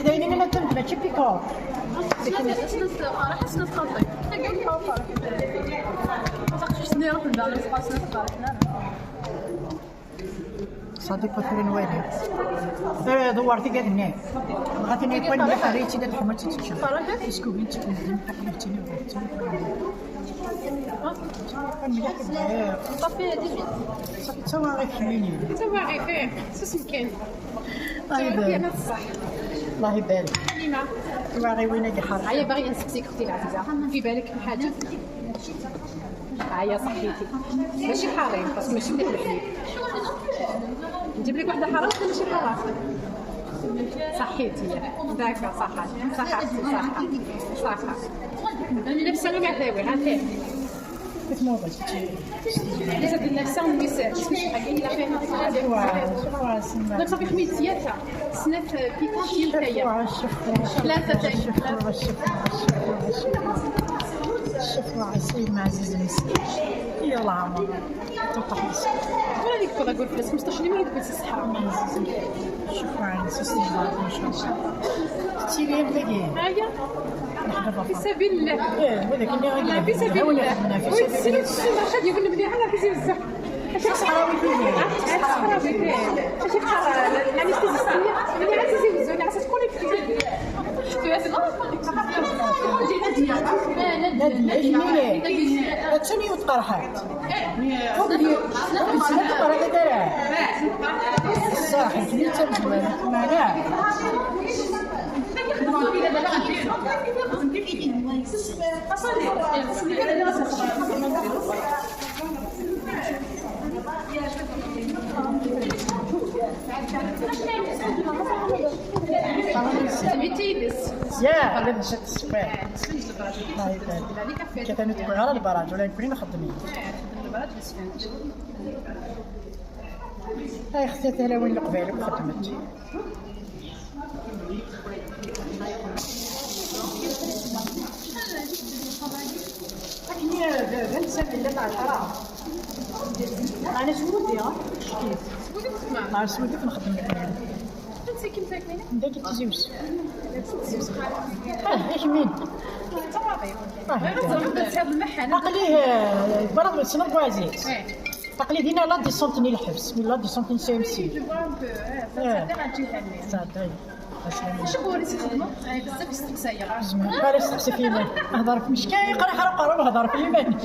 دايرين انا تمت ماشي بيكور. صديق مثلا والي دورتي قال هناك غادي يكون مليح ريتي دات الحمر تتشوف اسكو بنت تكون تقلبتيني صافي صافي توا غير حميني توا غير فيه سوس مكان. الله يبارك الله يبارك. توا غير وين كي حار. هيا باغي نسقسيك اختي العزيزة، في بالك حاجة؟ هيا صحيتي ماشي حارين parce que ماشي مليح الحليب. نجيب لك واحدة حارة ولا ماشي حارة؟ صحيتي d'accord صحة صحة صحة صحة. نفس انا مع ثاوي هاتي donc صافي خميسيات سنات piquante ينتهي ثلاثة شوفوا عسيل مع عزيز المسكين يلا عمر توقف ولا ديك كولا قول فلوس 15 يوم ولا الصحة. شوفوا عن سوسي ان شاء الله تيري بلاكي هيا في سبيل الله. ولكن في سبيل الله ويتسلم الشيء يقول مليح انا في سبيل الله. صحراوي فيه صحراوي فيه ماشي بحال يعني تيزيستيه ملي عاد تيزي عاد تكوني نادية هادشي وتقرحات صح يا لا نشد السواع. الله يبارك. كتاني تكون على البراج ولا نكوني نخدمي. هاي خدات على وين القبائل وخدمت. هي 25 لا 10. انا سعودي شكيت. سعودي تسمع. مع سعودي نخدم لك. ندير تزيوس. ايش مين؟ عقلية برا سنة عزيز. عقلي دينا لا ديسونتني الحبس من لا ديسونتني سي ام سي. شوفوا وليتي تخدموا بزاف يستقسايا. زعما يستقسي فينا هضر في مشكاي قرا حرق هضر في يماني.